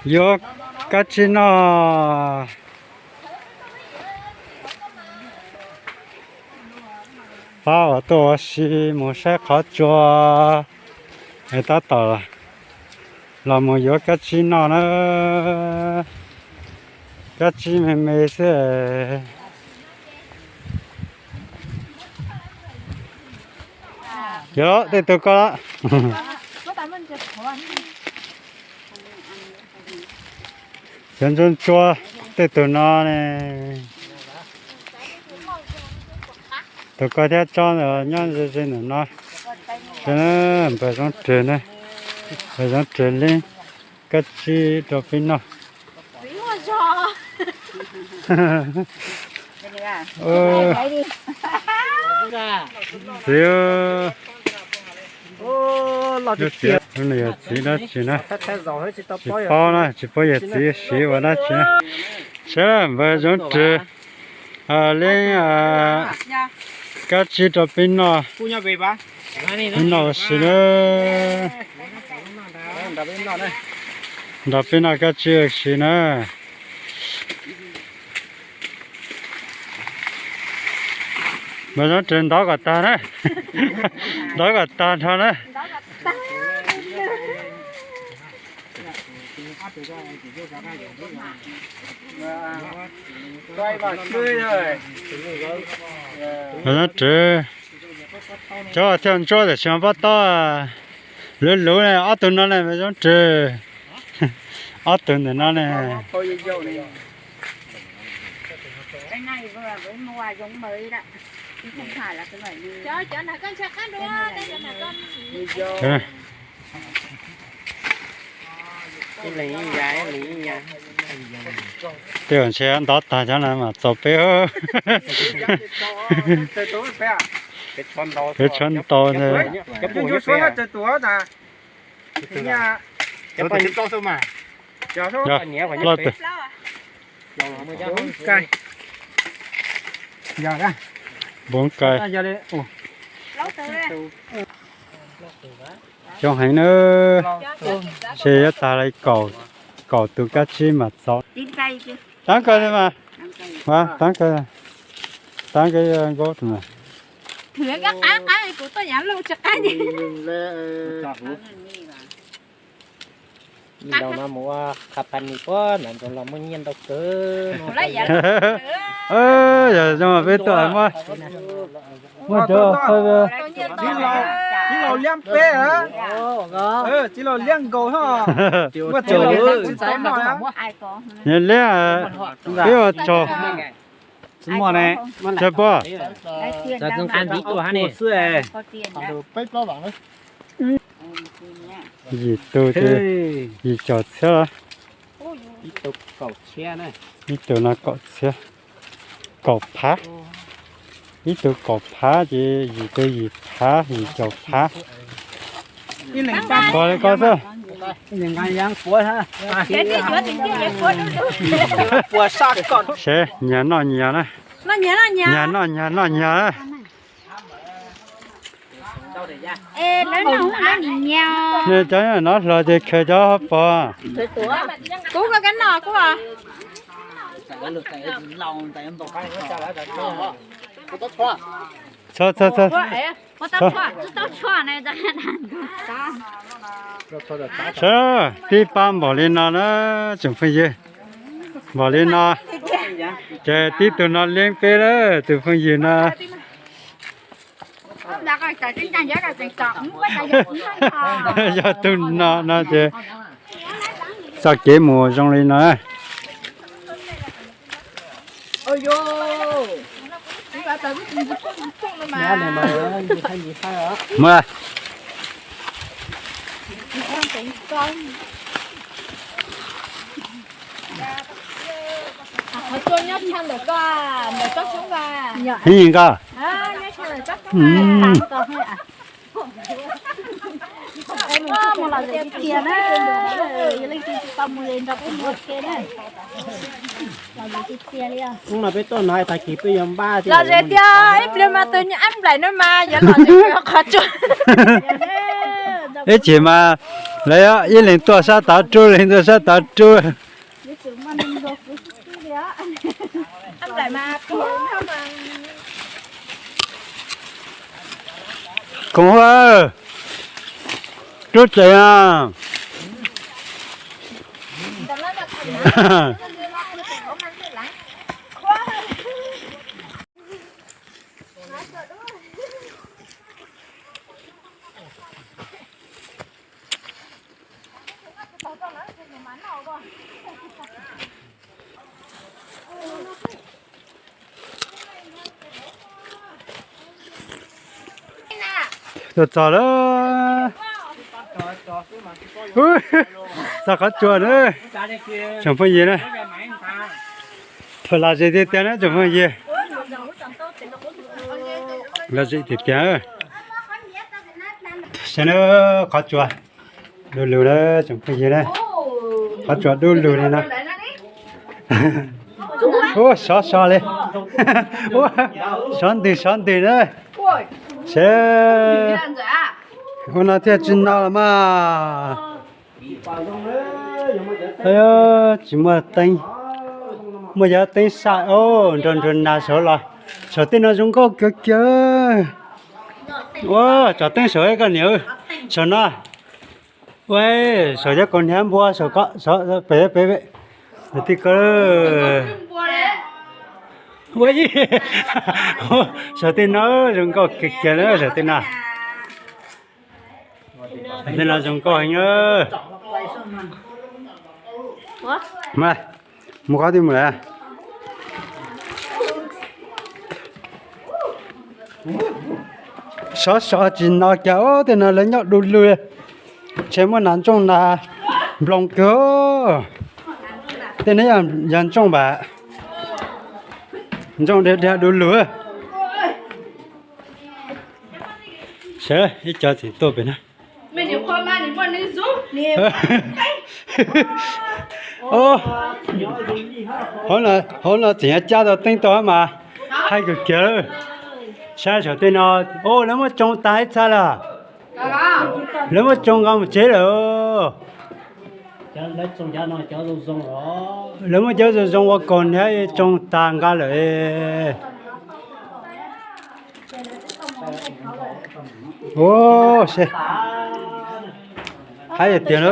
Yuav kab tsib noj. Pab uas tuaj ua si mus saib qhov tsua es tab tom los mus yuav kab tsib noj na. Kab tsib me me xwb. Yog tej tug koj lawm. Cov ntsuab ntsuab tej tug no ne. Tus koj thiab tsob ntawd nyob ze ze ntawm no. Npawg Zoob Res na, npawg Zoob Res leeb kab tsib rau peb noj. Txiv, yog txiv dab tsi na, tsis paub na, tsis paub yog txiv siv ua dab tsi na. Saib npawg Zoob Res leeb kab tsib rau peb noj, peb noj ua si na. Nrog peb noj kab tsib ua si na. Npawg Zoob Res ntov kom tag na, ntov kom tag nrho na. Npawg Zoob Res, cov thiaj ntsuab tam sim no pob tawb luv luv ne, ob tug no ne npawg Zoob Res, ob tug ntawm no ne. Tej zaum ntshe ntov tag cov no mas txaus peb. Peb tshuav ntau ntag. Ploj tus. Npoo kai. Coob heev na. Ntshe yuav tag li kaum, kaum tus kab tsib mas txaus. Taab kawg li mas. Taab kawg, taab kawg nkaub tus mas. Ntau no mus ua qha pas nis puab ntawd los muaj nyiaj ntau kawg. Yog zoo peb tuaj muab, muab cov txiv laus liab peb, txiv laus liab nkaus no, muaj txiv laus liab tsis tau noj. Liab, peb ua tsaug. Tsis muaj ne. Tsis pom. Xwb. Yim tug ces yim caum txhiab. Ib tug no kaum txhiab, kaum phav. Ib tug kaum phav ces yim tug yim phav, yim caum phav. Pog li koj xwb. Seb, nyias noj nyias na. Nyias noj nyias noj nyias na. Nej cov nov hluas ces khaws cov pog. Txhob, txhob, txhob. Seb, tib pab npaum li no na, tsoom phooj ywg. Npaum li no, ces tib tug no leeb peb lawm, tus phooj ywg no. Yog tus no no ces txoj kev mus zoo li no. Mus. Heev nkauj. Hnub no peb tuaj no tag kis peb yuav npaj lom zem tiag, ib pliag mas tus nyob ab nplaim no mas yuav lom zem qhov tsua. Ib chim mas lawv ib leeg tuaj sab tod rub, leeg tuaj sab tod rub. Koom Huab, rub tsev a. Tuaj txog lawm. Txog qhov tsua na. Tsoom phooj ywg na. Lom zem tiag tiag na tsoom phooj ywg. Lom zem tiag tiag. Saib na, qhov tsua du lug na tsoom phooj ywg na. Qhov tsua du lug li no. Ua sov so li. Ua sov ntws sov ntws na. Saib, ua no thiaj tsis no los mas. Tsis muaj teeb, muaj cov teeb sam nrog nrog nas saud los. Saum tej no zoo nkauj kiag kiag. Ua tsom teeb saum koj niam, saum no. Ua saum cov kaus hniav npua, saum pem pem pem ti ko. Ua saum tej no zoo nkauj kiag kiag na saum tej no. Tej no zoo nkauj heev. Mus qhov twg mus lawm? Sov so tsis no cas, tej no lawv nyob du lug. Ntshe muaj nas ntsooj nas nploos kawg. Tej no yog ntsooj npam, ntsooj dhia dhia du lug. Saib ib co tseem tuaj pem na. Hauv no tseem yuav cab tau teeb tuaj mas haib kawg kiag lawm. Saib saum tej no, lawv muab tsoo tag ib txha lawm. Lawv muab tsoo nqa mus tsev lawm. Lawv muab cov zoo zoo ua kaus hniav tsoo tag nqa lawm. Ua, seb, haib tiag na.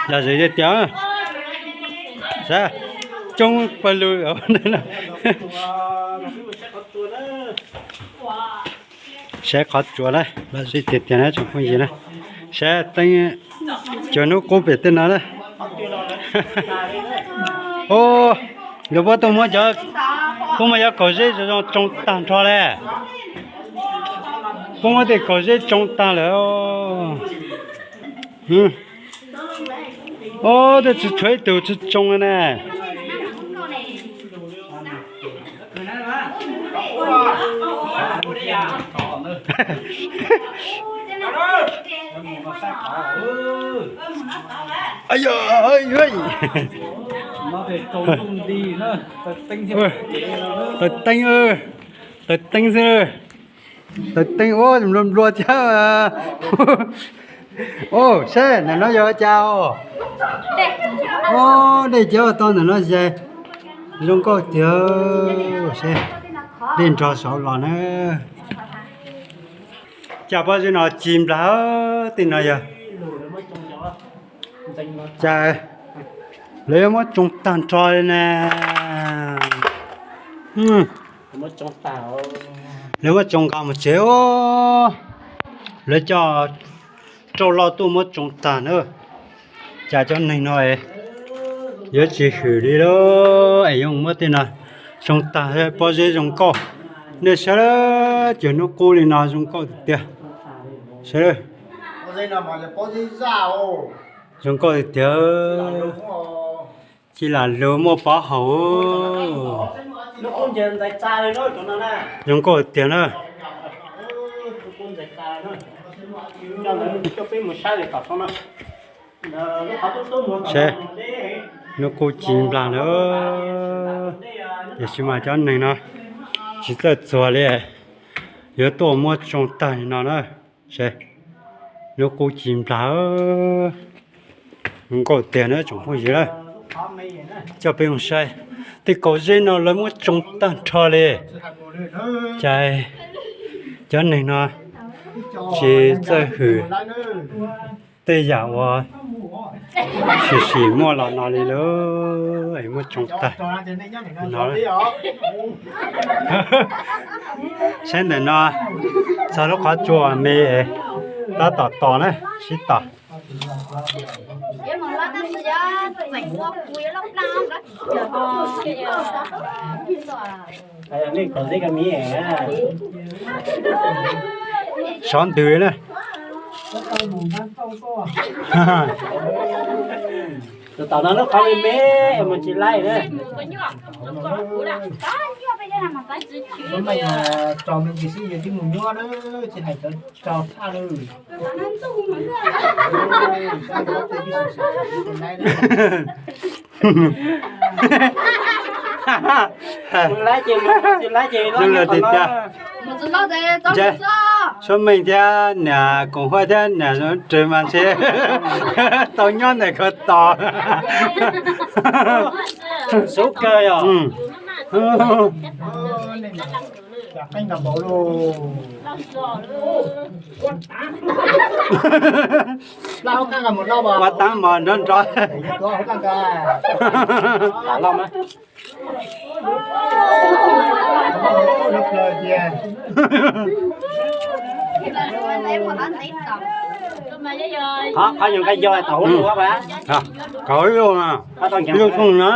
Lom zem tiag tiag. Saib, tsoo pawg lug. Saib qhov tsua na, lom zem tiag tiag na tsoom phooj ywg na. Saib teeb, cov hnub qub pem tej no na. Lawv puab tuaj muab cov, puab muab cov kaus zeb zoo zoo tsoo tag nrho le. Puab muab tej kaus zeb tsoo tag lawm. Ob, tej tsis tshuav ib tug tsis tsoo na. Tawg teeb, tawg teeb xwb. Tawg teeb ua nplua nplua thiab. Ua, seb ntawm no yog ua cas os? Ua, dej cawv tau ntawm no ze, zoo nkauj tiag. Seb, dej nrog saud los na. Cas pob zeb no ci nplag, tej no yog cas lawv yuav muab tsoo tag nrho li na. Lawv muab tsoo nqa mus tsev os. Lawv coj rauj loj tuaj muab tsoo tag na. Cas cov neeg no yuav tsis hwm li lauj, es yuav muab tej no tsoo tag, pob zeb zoo nkauj. Nej saib, cov hnub qub li no zoo nkauj tiag tiag. Saib, zoo nkauj tiag tiag. Ci lam lug muaj pov haum. Zoo nkauj tiag na. Saib, lub qub ci nplas lawm, tiam sis mas cov neeg no tsis txawj txuag li, yuav tuaj muab tsoo tag li no na. Saib, lub qub ci nplas, nkauj tiag na tsoom phooj ywg na. Coj peb mus saib, tej kaus zeb no lawv muab tsoo tag nrho li, cas cov neeg no tsis txawj hwm tej yam uas sim sim muaj los no li lawm, muab tsoo tag no. Saib ntawm no, txog lub qhov tsua me, tab tom tos na, sib tos. Sov ntws na. Tus tom no lub qhov me me mus tsis laij na. Tso me ntsis xwb yog twb mus nyuaj na, tsis hais cov tso tshaj lawm. Mus laij ces mus, tsis laij ces los tiag tiag. Ntshe Suab Meej thiab niam Koom Huaj thiab niam Rwg mas ntshe tau nyob ntawm ko tos. Sub kawg yom. Ua taab mos nrov nrov. Qhov nyuag nqaij yog tau hauv lub, tau hauv lub, lub thooj na.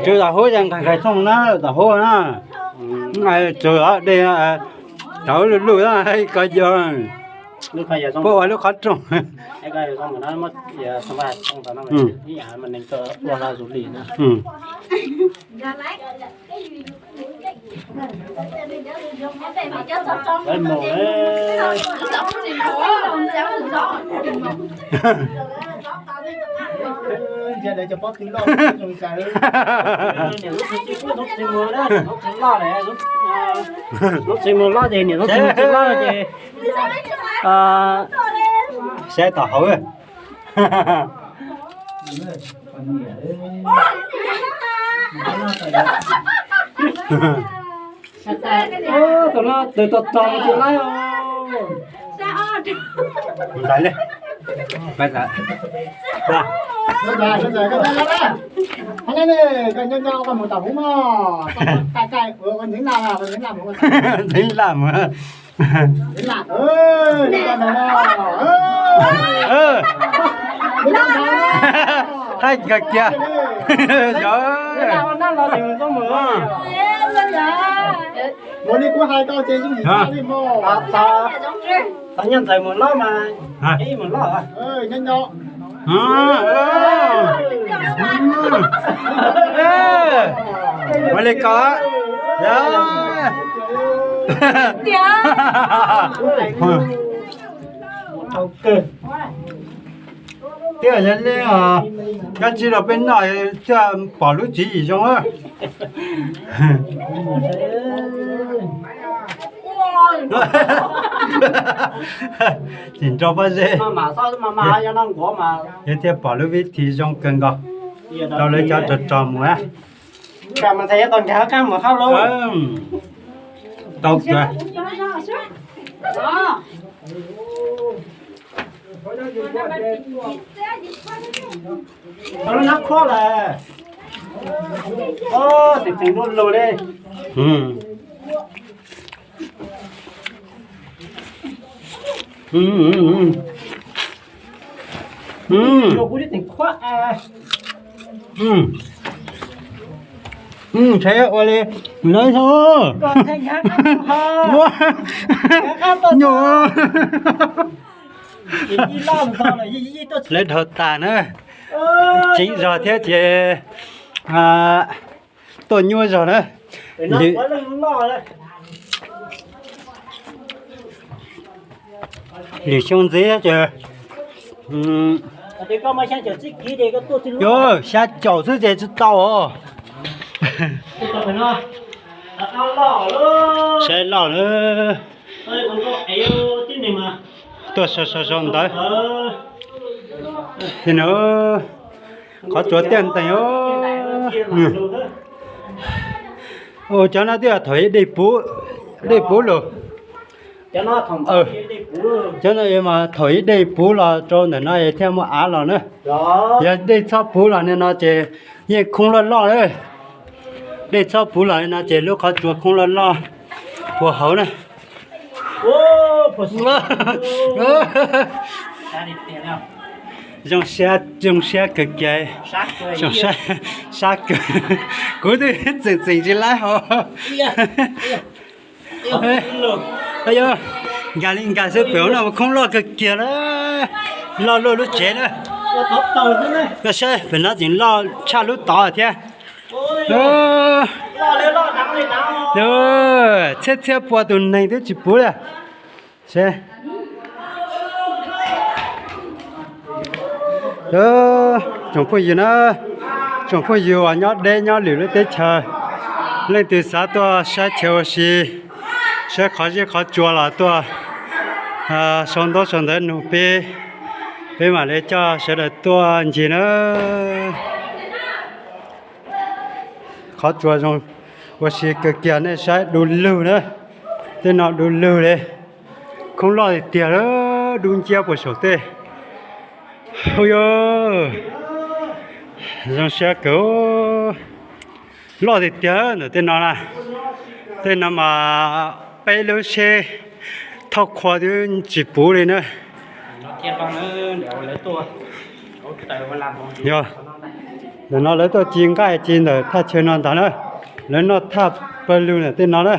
Tsw tau hauv, nqaij nqaij thooj na, tau hauv na. Tsw dej tau hauv lub lub na, ko yog puab ua lub qhov rooj. Lub txiv mus loj ces niam lub txiv mus tsis loj ces saib tom hauv. Tus no tus tog tog tsis laib os. Ntxawm li. Koj nyob nyob koj mus tom hauv mog. Ntxeev laj mus. Haib kawg kiag. Yog. Tau nyob ntxawm mus loj mas ib mus loj. Ua li ko. Twb yog li os, koj tsis los peb noj thiaj pom lub tswv yim zoo. Tsis nrog pob zeb, yog thiaj pom lub vib thi zoo kawg nkaus rau lawv cov rog rog mus. Tau kawg. Tau lub nab khuab lawm. Tseem tseem lub lug li. Ua li, lawv nyuam lawv dhau tas na, ceev zog thiab ces tuaj nyuaj zog na. Lwm, Lwm xyoo ntxiv ces, xya caum xwb ces tsis tau os. Saib loj na. Tuaj sau sau sau ntawv. Ces no qhov tsuas tiaj ntees. Cov no twb yog thaum ub dej puv, dej puv lawm. Cov no mas thaum ub dej puv los rau ntawm no thiaj muaj av los na. Yog dej txhob puv los li no ces yeej khoob loj loj na. Dej txhob puv los li no ces lub qhov tsua khoob loj loj puag hauv na. Zoo siab, zoo siab kawg kiag. Zoo siab, sab kawg. Kuv twb txeem txeem tsis laib hauv. Nkag li nkag xwb, pem hauv no khoob loj kawg kiag na. Loj luaj lub tsev na. Koj saib pem no tseem loj tshaj lub tod thiab. Txhiab txhiab pua tus neeg twb tsis puv li. Tsoom phooj ywg na, tsoom phooj ywg uas nyob deb nyob lwm lub teb chaws, leej twg xav tuaj saib chaw ua si, saib qhov zeb qhov tsua los tuaj sau ntaub sau ntawv nug peb, peb mam li coj sawv daws tuaj ncig na. Qhov tsua zoo ua si kawg kiag, nej saib du lug na, tej no du lug li, khoob loj tiag tiag, dub nciab puag saum tej. Hu, zoo siab kawg, loj tiag tiag ntawm tej no na. Tej no mas peb lub tsheb thauj qhua twb tsis puv li na. Yog, ntawm no lawv tuaj ci nqaij ci ntawm thaj chaw no ntag na. Lawv noj thaj pawg lug ntawm tej no na.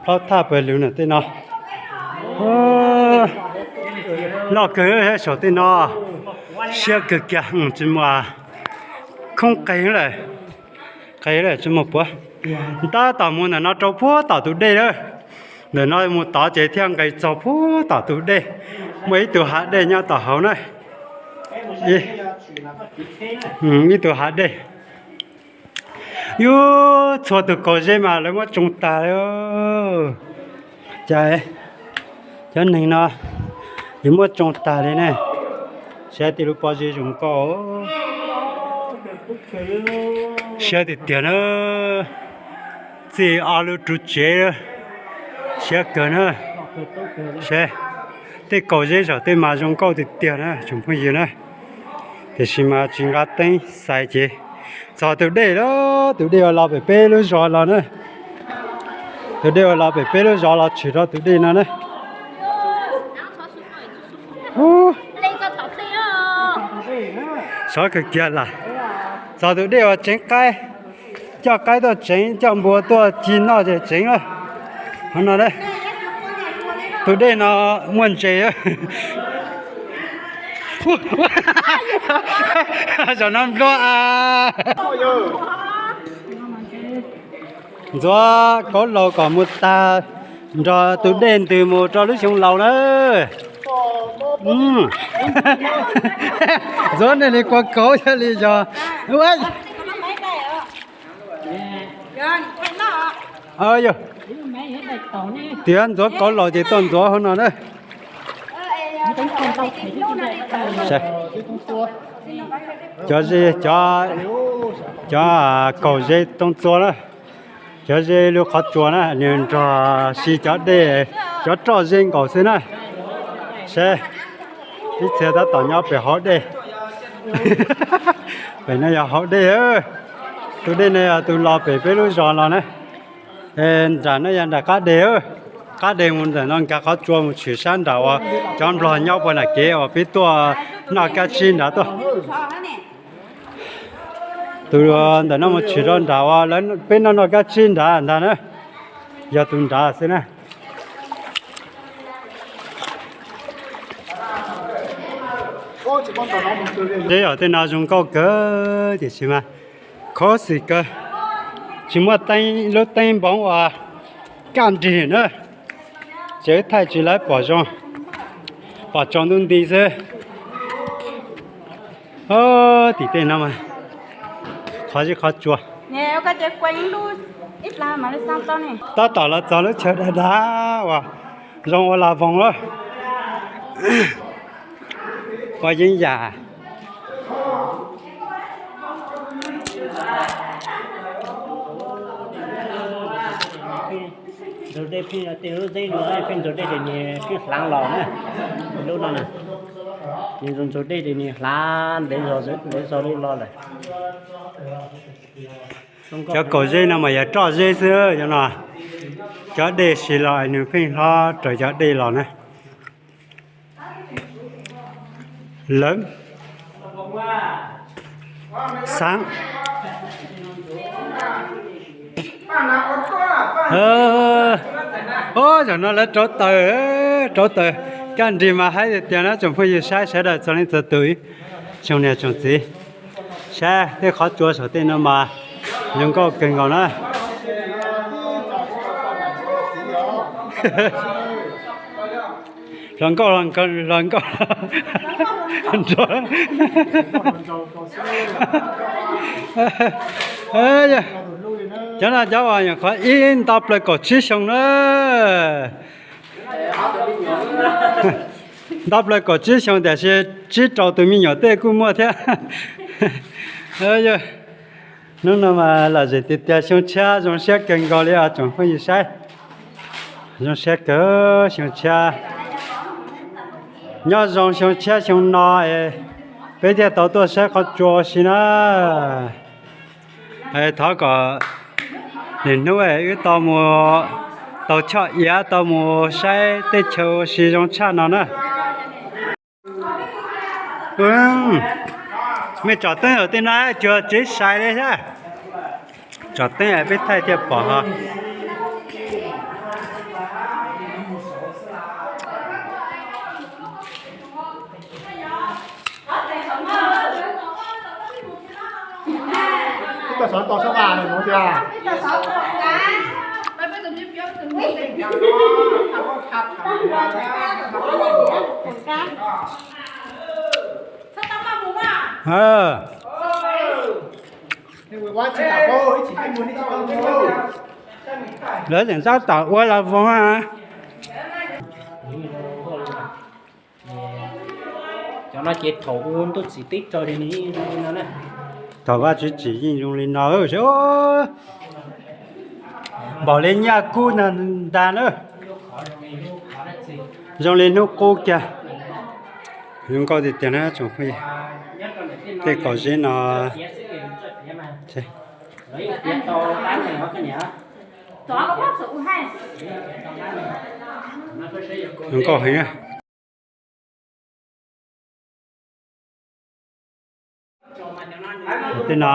Plaub thaj pawg lug ntawm tej no. Loj kawg saum tej no, siab kawg kiag, tsis muaj, khoob qis lawm, qis lawm tsis muaj puav. Tab tom mus ntawm no rau puag tom tus dej lawm. Ntawm no mus tod ces thiaj nqis txog puag tom tus dej. Muaj ib tug hav dej nyob tom hauv na. Ib tug hav dej. Yus txhua tus kaus zeb mas lawv muab tsoo tag li. Cas cov neeg no yuav muab tsoo tag li ne? Saib tej lub pob zeb zoo nkauj, siab tiag tiag na. Txij ob lub ruv tsev, siab kawg na. Saib tej kaus zeb saum tej mas zoo nkauj tiag tiag na tsoom phooj ywg na. Tiam sis mas tsis nqa teeb xais ces txog tus dej lawm, tus dej uas los pem peb lub zos los na. Tus dej uas los pem peb lub zos los tshwm rau tus dej no na. Sov kawg kiag lawm. Txog tus dej uas tseev qaib, coj qaib tuaj tseev, coj npua tuaj ci noj ces tseev lawm. Qhov no, tus dej no muaj ntses. Zaum no nplua a. Ntxuav kauv laus kom mus tag nrog tus dej ntws mus rau lub xyoo laus na. Ntxuav nej li kua kauv thiaj li yog. Yog tias ntxuav kauv laus ces tuaj ntxuav hauv no na. Cov, cov kaus zeb tooj txua na. Cov zeb lub qhov tsua na, nws nrog si cov dej, cov roj zeb nkaus xwb na. Saib, ib txhia tab tom nyob pem hauv dej. Pem no yog hauv dej. Tus dej no yog tus los pem peb lub zos los na. Nram no yog nram qab deg, qab deg mus ntawm no nkag qhov tsua mus tshwm sab nram uas cov nplog nyob puag nram kev uas peb tuaj noj kab tsib nrad tuaj. Tus ntawm no mus tshwm rau nram uas peb noj noj kab tsib nrad ntag na, yog tus nrad xwb na. Zeb yog tej no zoo nkauj kawg tiam sis mas khuv xim kawg, tsis muaj teeb, lub teeb npoov uas kaj nrig na. Tsev thaij tsis lawv pom zoo, pom tsaus ntuj nti xwb. Tim tej no mas qhov zeb qhov tsua. Tab tom los txog lub chaw dav dav uas zoo ua las voos lawm. Ua yeeb yam. Ntsaus dej pheej tej lub zeb no pheej ntsaus dej ces nws pheej hlaav los na. Lub no na, nws ntsaus dej ces nws hlaav ntev zog ntev zog li los lawm. Cov kaum zeb no mas yog roj zeb xwb cov no. Cov dej siv los nws pheej hlob raws cov dej los na. Lawv xaav, o, zaum no lawv rauv taws, rauv taws. Kaj nrig mas haib tiag tiag na tsoom phooj ywg, saib sawv daws txhua leej txhua tus, tsoom niam tsoom txiv. Saib tej qhov tsua saum tej no mas zoo nkauj kawg nkaus na. Hluas nkauj, hluas nkauj, cov no cov uas nyuam qhuav ib nto plaws kaum tsib xyoo na. Nto plaws kaum tsib xyoo tiam sis tsib rau tus me nyuam tej kuj muaj thiab. Hnub no mas lom zem tiag tiag, xyoo tshiab zoo siab kawg nkaus li os tsoom phooj ywg saib. Zoo siab kawg xyoo tshiab. Nyob zoo xyoo tshiab xyoo no, peb thiaj tau tuaj saib qhov tsua ua si na. Thov kom niaj hnub wb tau mus, tau choj iav tau mus saib teb chaws ua si zoo tshaj no na. Mej tsom teeb tej no cuag tsev sai li thiab. Tsom teeb peb thaij thiaj pom ho. Lawv tseem tab tom ua las voos. Cov no ces thaum ua ntuj txiv teb raug li no na. Thaum Vaj Tswv tsim yeej zoo li no. Npaum li nyaj kub ntag na. Zoo li hnub qub kiag. Zoo nkauj tiag tiag na tsoom phooj ywg. Tej kaum zeb no. Zoo nkauj heev. Tej no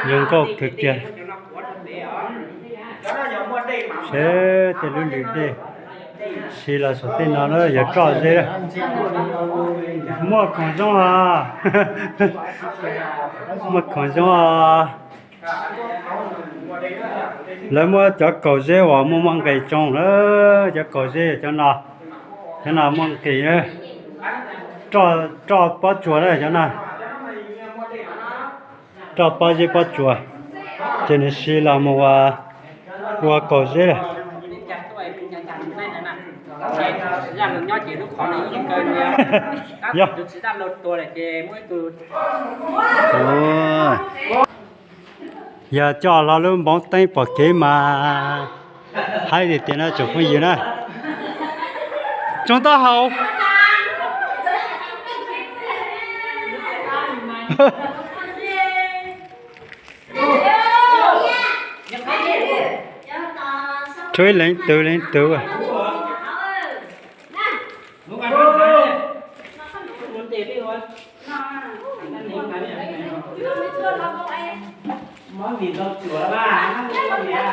zoo nkauj kawg kiag. Seb tej lub lws dej siv los saum tej no na yog roj zeb. Muaj khoom zoo os. Muaj khoom zoo os. Lawv muab cov kaum zeb uas muaj muaj nqis tsoo na, cov kaum zeb cov no, cov no muaj nqis. Roj pob tsuas na cov no, roj pob zeb pob tsuas, ces nws siv los mus ua kaum zeb lawm. Yog, yog coj hlo lub npoo teeb pom kev mas haib tiag tiag na tsoom phooj ywg na. Tsoom taub hau. Tshuav leej twg leej twg.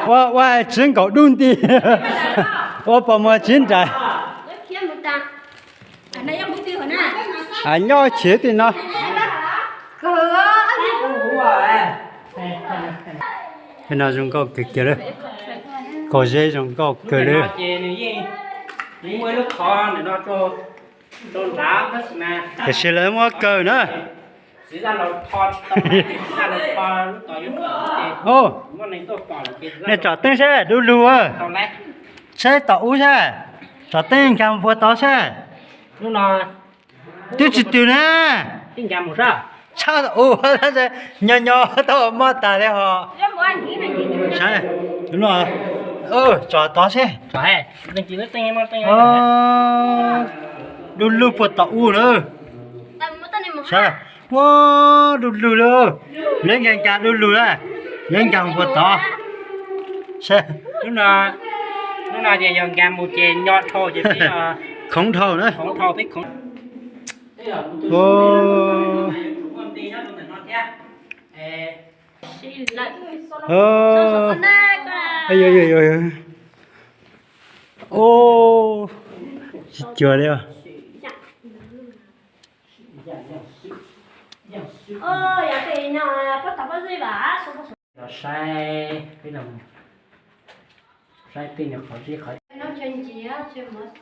Ua ua tsis nkaum dub nti, ua pos muag tsis nraim. Nyob chiv tim no. Tej no zoo nkauj kawg kiag li. Kaum zeb zoo nkauj kawg li. Tiam sis lawv muab kaw na. Nej tsom teeb saib du lug, saib tom ub saib, tsom teeb nkag puag tod saib. Twb tsis twg na. Tshaj tom ub, nyo nyo tau moj tas li ho. Tsom tod seb. Du lug puag tom ub na. Saib, ua du lug li. Lawv nkag nkag du lug na, lawv nkag puag tod. Lub no ces yog nkag mus ces nyo dhau ces khoov dhau na. Tsis cuag li.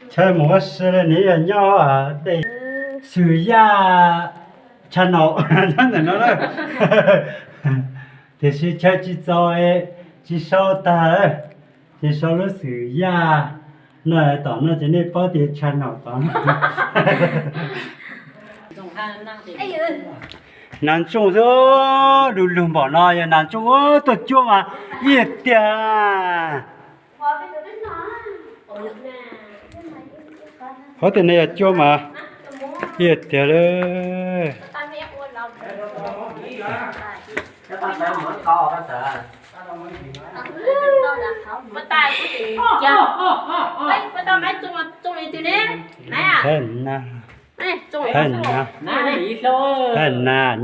Chaw mus ua si li, nws yog nyob dej xwm yaj tshav naum nyob ntawm no na. Tiam sis chaw tsis txaus, tsis sau tag, tsis sau lub xwm yaj no tom no ces nej paub tias tshav naum tod. Nas ntsooj xwb, du lug npaum no yog nas ntsooj tuaj cuab mas ib tiag. Qhov tias nws yog cuab mas ib tiag li.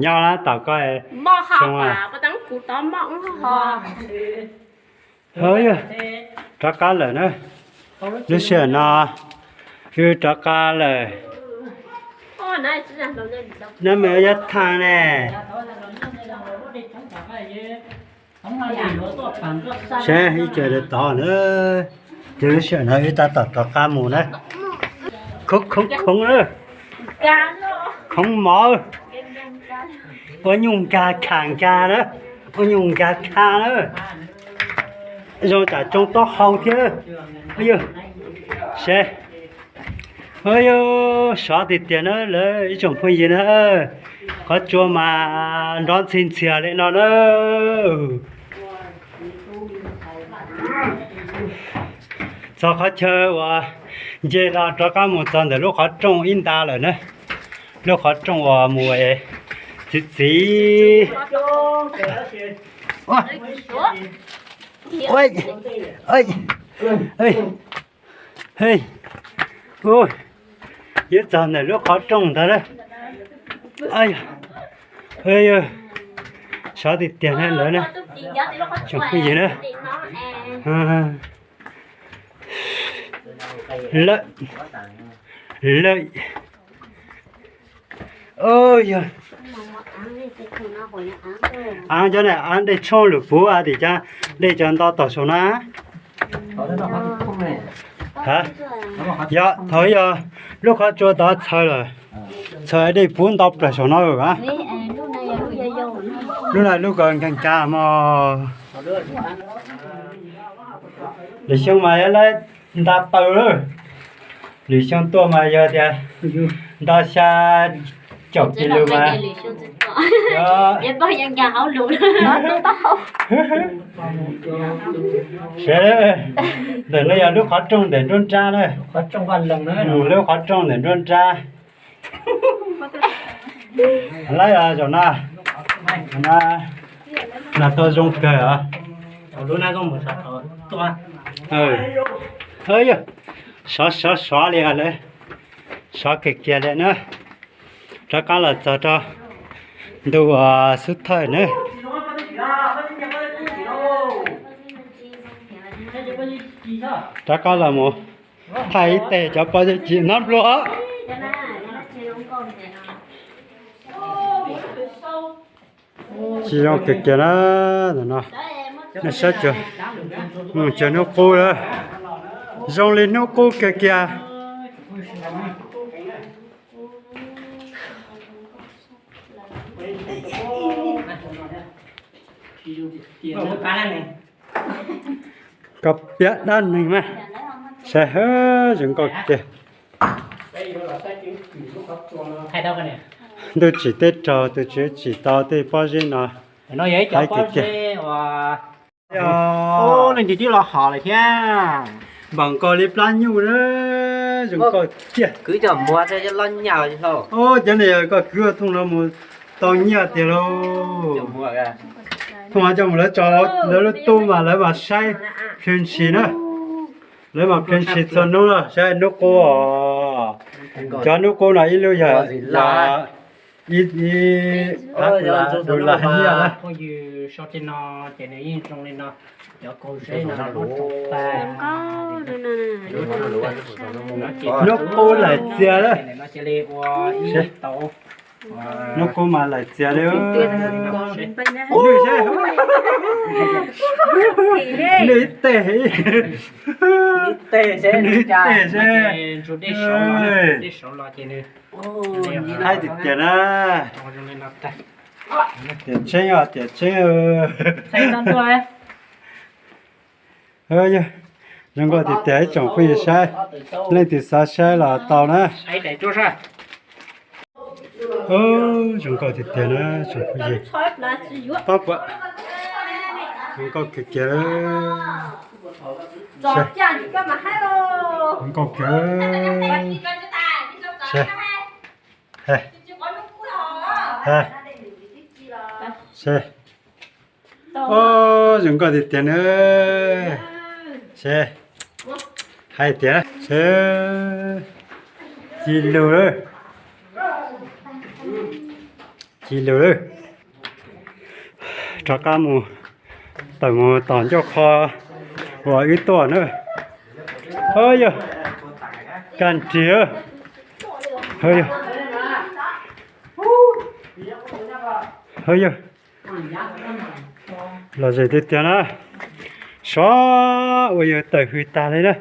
Nyob tom koj. Yog rov qab lawm na. Lub sij hawm no wb rov qab lawm. Nab me yuav thaaj ne. Seb ib co tod na. Ces lub sij hawm no wb tab tom rov qab mus na. Khoov khoov khoov na. Khoov mov. Ua nyuj nkag kham nkag na. Ua nyuj nkag kham na. Zoo tsam tsoo taub hau thiab. Seb, sov tiag tiag na lawv ib tsoom phooj ywg na. Qhov tsua mas nrov ntxhi ntxiag li no na. Txog qhov chaw uas nce los rov qab mus txog ntawm lub qhov rooj ib nta lawm na. Lub qhov rooj uas mus txiv txiv. Yuav txog ntawm lub qhov rooj ntawd lawm. Sov tiag tiag na lawv na. Tsoom phooj ywg na. Lawm, lawm. Yog aav cov na, aav dej tshoob lwm puv tim cov dej cov nto tog saum no. Yog thaum yog lub qhov tsua tod txhawv lawm, txhawv dej puv nto plaws saum no lawm. Lub no lub ko nkag nkag mog. Lwm xyoo mas yog lawv nta taw lawm. Lwm xyoo tuaj mas yog tias nto xya caum kis lus mas. Sawv daws, ntawm no yog lub qhov rooj ntawm nruab nrab na. Lub qhov rooj ntawm nruab nrab. Laib zaum no, no tau zoo kawg os. Sov sov sov li lawm, sov kiag kiag li na. Rov qab los txog rau ntu uas xub thawj na. Rov qab los mus thaij ib teg cov pov cov cim no nplua. Tsis zoo kiag kiag na. No, nej saib, tsuas hnub qub lawm, zoo li hnub qub kiag kiag. Koj piav dab neeg mas, saib zoo nkauj tiag. Ntuj tsim teb raug, tus tsim tau tej pob zeb no. Haib tiag tiag. Leej twg twb los hom lawm thiab. Npaum nkaus li plab nyuj na, zoo nkauj tiag. Kwv cov muag thiab loj nyaj lauj. Cov niag koj kwv ua thooj no mus tau nyiaj tiag lauj. Thooj no coj mus lawv tso lawv lub tub mas lawv mas saib pheej ntshis na. Lawv mas pheej ntshis txhua hnub na, saib hnub qub os. Cov hnub qub no ib lub yog, yog ib, ib phab dollar nyiaj na. Phooj ywg, sau tej no ces nws yeej zoo li no, cov kaus zeb no. Hnub qub lawm txias lawm. Hnub qub mas lawm txias li. Nws ib teg, nws ib teg seb. Haib tiag tiag na. Tiam tseeb os, tiam tseeb. Yog, zoo nkauj tiag tiag ib tsoom phooj ywg saib, leej twg xav saib los tau na. Zoo nkauj tiag tiag na tsoom phooj ywg. Pab puas, zoo nkauj kawg kiag. Zoo nkauj kawg. Zoo nkauj tiag tiag na. Seb, hais tias seb, ci lug lawm, ci lug lawm. Rov qab mus, tawm mus tom ncauj qho uas wb tuaj na. Yog, kaj nrig. Yog, los zem tiag tiag na. Sov uas yog tawm hws tag li na.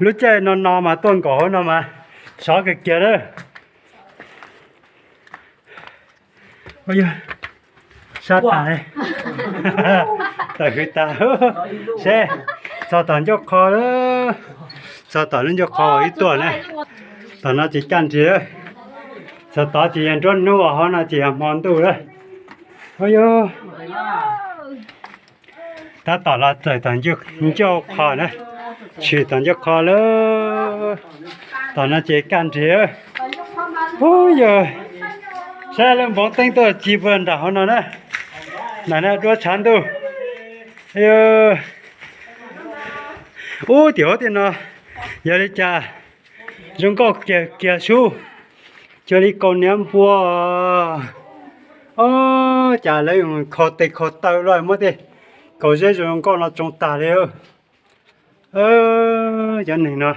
Lub caij no no mas tuaj nkaum hauv no mas sov kawg kiag na. Sab tag li. Tawm hws tag. Seb, txog tom ncauj qho lawm. Txog tom lub ncauj qho ib tuaj na. Tom no ces kaj nrig. Txog tod ces yog nruab hnub, hauv no ces yog hmo ntuj lawm. Tab tom los txawm tom ncauj qho na. Tshwm tom ncauj qho lawm. Tom no ces kaj nrig. Ub yog, saib lub npoo teeb tuaj ci puag nram hauv no na. Nram no duab tshav ntuj. Ub, tim hauv tiaj no yog li cas zoo nkauj kiag kiag sub. Cuag li kaus hniav npua. Ob, cas lawv khaus tes khaus taw los muab tej kaus zeb zoo nkauj no tsoo tag li. Cov neeg no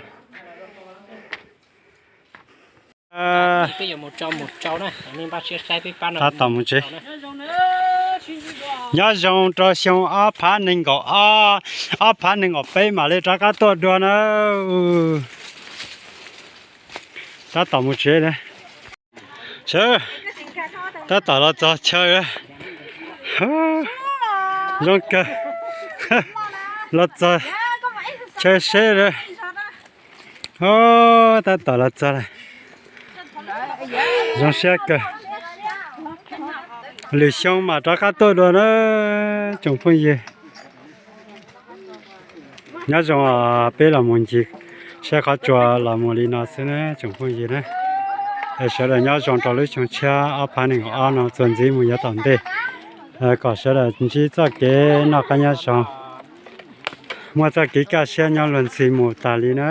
tab tom mus tsev. Nyob zoo rau xyoo ob phav nees nkaum ob, ob phav nees nkaum peb mam li rov qab tuaj dua na. Tab tom mus tsev. Sawv, tab tom los txog chaw. Zoo kawg. Los txog chaw seb. Tab tom los txog lawm. Zoo siab kawg. Lwm xyoo mam rov qab tuaj dua na tsoom phooj ywg. Nyob zoo, peb los mus ncig saib qhov tsua los mus li no xwb na tsoom phooj ywg na. Es sawv daws nyob zoo rau lub xyoo tshiab ob phav nees nkaum ob no txuas ntxiv mus yav tom ntej, kom sawv daws ntsib txoj kev noj qab nyob zoo, muaj txoj kev kaj siab nyob luag ntxhi mus tas li na.